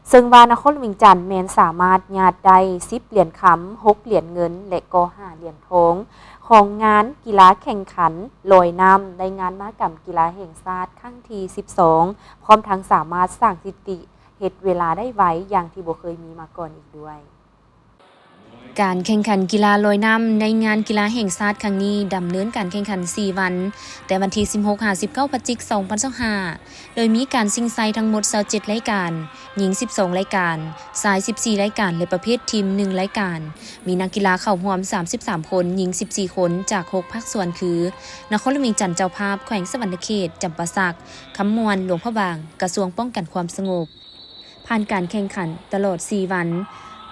ເຊິ່ງວ່ານະຄອນຫຼວງວຽງຈັນແມ່ນສາມາດຍາດໄດ້ສິບຫຼຽນຄຳ, ຫົກຫຼຽນເງິນ ແລະກໍຫ້າຫຼຽນທອງ ຂອງງານກິລາແຂ່ງຂັນລອຍນ້ຳ ໃນງານມະຫະກຳກິລາແຫ່ງຊາດຄັ້ງທີສິບສອງ ພ້ອມທັງສາມາດສ້າງສະຖິຕິເຮັດເວລາໄດ້ໄວຢ່າງທີ່ບໍ່ເຄີຍມີມາກ່ອນອີກດ້ວຍ. ການແຂ່ງຂັນກິລາລອຍນ້ຳໃນງານກິລາແຫ່ງຊາດຄັ້ງນີ້ ດຳເນີນການແຂ່ງຂັນສີ່ວັນ, ແຕ່ວັນທີສິບຫົກຫາສິບເກົ້າພະຈິກ ສອງພັນຊາວຫ້າ ໂດຍມີການຊິງໄຊທັງໝົດຊາວເຈັດລາຍການ, ຍິງສິບສອງລາຍການ, ຊາຍສິບສີ່ລາຍການ ແລະ ປະເພດທີມໜຶ່ງລາຍການ. ມີນັກກິລາເຂົ້າຮ່ວມສາມສິບສາມຄົນ, ຍິງສິບສີ່ຄົນ ຈາກຫົກພາກສ່ວນຄື ນະຄອນຫຼວງວຽງຈັນເຈົ້າພາບ, ແຂວງສະຫວັນນະເຂດ, ຈຳປາສັກ, ຄຳມ່ວນ, ຫຼວງພະບາງ, ກະຊວງປ້ອງກັນຄວາມສະຫງົບ. ຜ່ານການແຂ່ງຂັນຕະຫຼອດສີ່ວັນ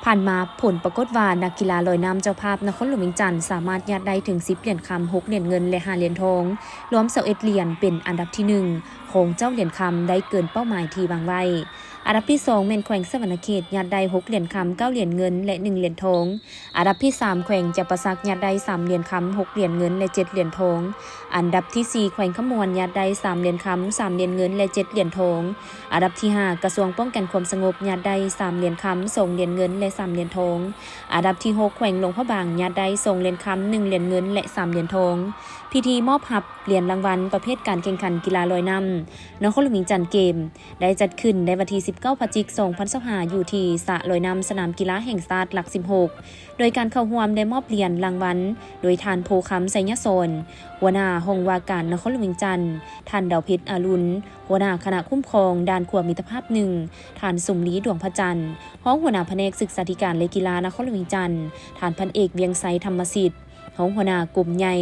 ຜ່ານມາ, ຜົນປາກົດວ່ານັກກິລາລອຍນ້ຳເຈົ້າພາບນະຄອນຫຼວງວຽງຈັນ ສາມາດຍາດໄດ້ເຖິງສິບຫຼຽນຄຳ, ຫົກຫຼຽນເງິນ ແລະ ຫ້າຫຼຽນທອງ, ລວມຊາວເອັດຫຼຽນ, ເປັນອັນດັບທີໜຶ່ງຂອງເຈົ້າຫຼຽນຄຳ, ໄດ້ເກີນເປົ້າໝາຍທີ່ວາງໄວ້. ອັນດັບທີສອງແມ່ນແຂວງສະຫວັນນະເຂດ, ຍາດໄດ້ຫົກຫຼຽນຄຳ, ເກົ້າຫຼຽນເງິນ ແລະ ໜຶ່ງຫຼຽນທອງ. ອັນດັບທີສາມແຂວງຈຳປາສັກ ຍາດໄດ້ສາມຫຼຽນຄຳ, ຫົກຫຼຽນເງິນ ແລະ ເຈັດຫຼຽນທອງ. ອັນດັບທີສີ່ແຂວງຄຳມ່ວນ ຍາດໄດ້ສາມຫຼຽນຄຳ, ສາມຫຼຽນເງິນ ແລະ ເຈັດຫຼຽນທອງ. ອັນດັບທີຫ້າກະຊວງປ້ອງກັນຄວາມສະຫງົບ ຍາດໄດ້ສາມຫຼຽນຄຳ, ສອງຫຼຽນເງິນ ແລະ ສາມຫຼຽນທອງ. ອັນດັບທີຫົກແຂວງຫຼວງພະບາງ ຍາດໄດ້ສອງຫຼຽນຄຳ, ໜຶ່ງຫຼຽນເງິນ ແລະ ສາມຫຼຽນທອງ. ພິທີມອບຮັບຫຼຽນລາງວັນປະເພດການແຂ່ງຂັນກິລາລອຍນ້ຳ ນະຄອນຫຼວງວຽງຈັນເກມ ໄດ້ຈັດຂຶ້ນໃນວັນທີສິບເກົ້າພະຈິກ ສອງພັນຊາວຫ້າ ຢູ່ທີ່ສະລອຍນ້ຳສະໜາມກິລາແຫ່ງຊາດຫຼັກສິບຫົກ ໂດຍການເຂົ້າຮ່ວມໄດ້ມອບຫຼຽນລາງວັນໂດຍທ່ານ ໂພຄຳ ໄຊຍະສອນ ຫົວໜ້າຫ້ອງວ່າການນະຄອນຫຼວງວຽງຈັນ, ທ່ານ ດາວເພັດ ອາລຸນ ຫົວໜ້າຄະນະຄຸ້ມຄອງດ່ານຂົວມິດຕະພາບໜຶ່ງ, ທ່ານ ສົມລີ ດວງພະຈັນ ຮອງຫົວໜ້າພະແນກສຶກສາທິການ ແລະ ກິລານະຄອນຫຼວງວຽງຈັນ, ທ່ານ ພັນເອກ ວຽງໄຊ ທຳມະສິດ ຮອງຫົວໜ້າກົມໃຫຍ່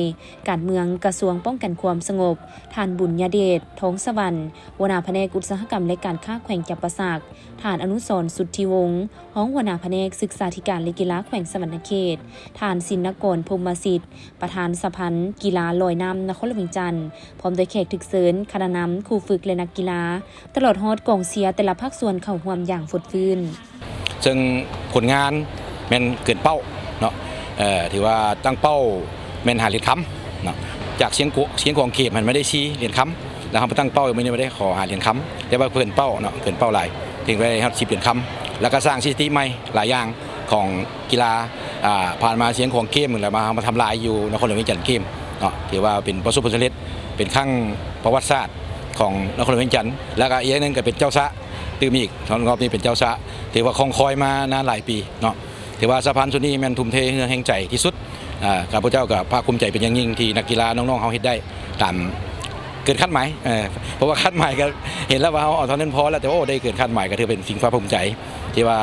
ການເມືອງກະຊວງປ້ອງກັນຄວາມສະຫງົບ, ທ່ານ ບຸນຍະເດດ ທອງສະຫວັນ ຫົວໜ້າພະແນກອຸດສາຫະກຳ ແລະ ການຄ້າແຂວງຈຳປາສັກ, ທ່ານ ອະນຸສອນ ສຸດທິວົງ ຮອງຫົວໜ້າພະແນກສຶກສາທິການ ແລະ ກິລາແຂວງສະຫວັນນະເຂດ, ທ່ານ ຊິນນະກອນ ພົມມະສິດ ປະທານສະພັນກິລາລອຍນ້ຳນະຄອນຫຼວງວຽງຈັນ ພ້ອມດ້ວຍແຂກຖືກເຊີນ, ຄະນະນຳ, ຄູຝຶກ ແລະ ນັກກິລາ, ຕະຫຼອດຮອດກອງເຊຍແຕ່ລະພາກສ່ວນເຂົ້າຮ່ວມຢ່າງຟົດຟື້ນ. ເຊິ່ງຜົນງານແມ່ນເກີນເປົ້າເນາະ, ເອີ ຖືວ່າຕັ້ງເປົ້າແມ່ນຫ້າຫຼຽນຄຳເນາະ, ຈາກຊຽງຂວາງ ຊຽງຂວາງເກມຫັ້ນມາໄດ້ສີ່ຫຼຽນຄຳ, ແລ້ວເຮົາມາຕັ້ງເປົ້າມື້ນີ້ມາໄດ້ຂໍຫ້າຫຼຽນຄຳ, ແຕ່ວ່າເກີນເປົ້າເນາະ, ເກີນເປົ້າຫຼາຍ, ເຖິງໄດ້ຮອດສິບຫຼຽນຄຳ, ແລ້ວກໍສ້າງສະຖິຕິໃໝ່ຫຼາຍຢ່າງຂອງກິລາ, ອ່າ ຜ່ານມາຊຽງຂວາງເກມ ແລ້ວມາ ເຮົາມາທຳລາຍຢູ່ນະຄອນຫຼວງວຽງຈັນເກມເນາະ, ຖືວ່າເປັນປະສົບຜົນສຳເລັດ, ເປັນຄັ້ງປະຫວັດສາດຂອງນະຄອນຫຼວງວຽງຈັນ, ແລ້ວກໍອີກຢ່າງໜຶ່ງກໍເປັນເຈົ້າຊະ ຕື່ມອີກ, ຮອບນີ້ເປັນເຈົ້າຊະ, ຖືວ່າຄອງຄອຍມານານຫຼາຍປີເນາະ. ຖືວ່າສະຫະພັນຊຸດນີ້ແມ່ນທຸ່ມເທເຫື່ອແຮງໃຈທີ່ສຸດ. ອາ ຂ້າພະເຈົ້າກໍພາກພູມໃຈເປັນຢ່າງຍິ່ງທີ່ນັກກິລານ້ອງໆເຮົາເຮັດໄດ້ຕາມເກີນຄາດໝາຍ, ເອີ ເພາະວ່າຄາດໝາຍກໍເຫັນແລ້ວວ່າເຮົາເອົາເທົ່ານັ້ນພໍແລ້ວ, ແຕ່ ໂອ້ ໄດ້ເກີນຄາດໝາຍ ກໍຖືວ່າເປັນສິ່ງພາກພູມໃຈ ທີ່ວ່າ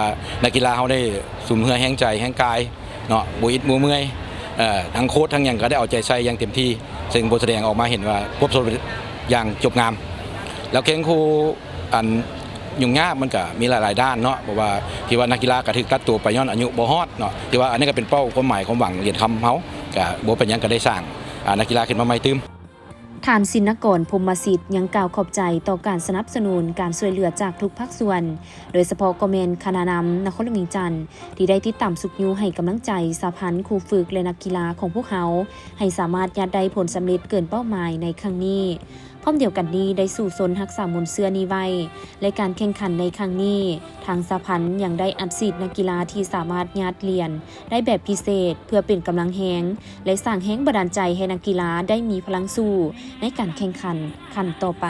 ນັກກິລາເຮົາໄດ້ສຸມເຫື່ອແຮງໃຈແຮງກາຍເນາະ, ບໍ່ອິດບໍ່ເມື່ອຍ, ເອີ ທັງໂຄດທັງຫຍັງກໍໄດ້ເອົາໃຈໃສ່ຢ່າງເຕັມທີ່, ເຊິ່ງບໍ່ສະແດງອອກມາເຫັນວ່າປະສົບຜົນສຳເລັດຢ່າງຈົບງາມ. ແລ້ວແຂ່ງຄູ່ ອັນຫຍຸ້ງຍາກມັນກະມີຫຼາຍໆດ້ານເນາະ, ເພາະວ່າທີ່ວ່ານັກກິລາກະຖືກຕັດຕົວໄປຍ້ອນອາຍຸບໍ່ຮອດເນາະ, ທີ່ວ່າອັນນີ້ກະເປັນເປົ້າຄວາມໝາຍຄວາມຫວັງຫຼຽນຄຳເຮົາ, ກະບໍ່ເປັນຫຍັງ ກະໄດ້ສ້າງ ອາ ນັກກິລາຂຶ້ນມາໃໝ່ຕື່ມ. ທ່ານ ຊິນນະກອນ ພົມມະສິດ ຍັງກ່າວຂອບໃຈຕໍ່ການສະໜັບສະໜູນ, ການຊ່ວຍເຫຼືອຈາກທຸກພາກສ່ວນ, ໂດຍສະເພາະກໍແມ່ນຄະນະນຳນະຄອນຫຼວງວຽງຈັນ ທີ່ໄດ້ຕິດຕາມຊຸກຍູ້ໃຫ້ກຳລັງໃຈສະຫະພັນ, ຄູຝຶກ ແລະ ນັກກິລາຂອງພວກເຮົາ ໃຫ້ສາມາດຍາດໄດ້ຜົນສຳເລັດເກີນເປົ້າໝາຍໃນຄັ້ງນີ້. ພ້ອມດຽວກັນນີ້ ໄດ້ສູ້ຊົນຮັກສາມູນເຊື້ອນີ້ໄວ້ ແລະ ການແຂ່ງຂັນໃນຄັ້ງນີ້ ທາງສະຫະພັນຍັງໄດ້ອັດສີດນັກກິລາທີ່ສາມາດຍາດຫຼຽນໄດ້ແບບພິເສດ ເພື່ອເປັນກຳລັງແຮງ ແລະ ສ້າງແຮງບັນດານໃຈໃຫ້ນັກກິລາໄດ້ມີພະລັງສູ້ໃນການແຂ່ງຂັນຄັ້ງຕໍ່ໄປ.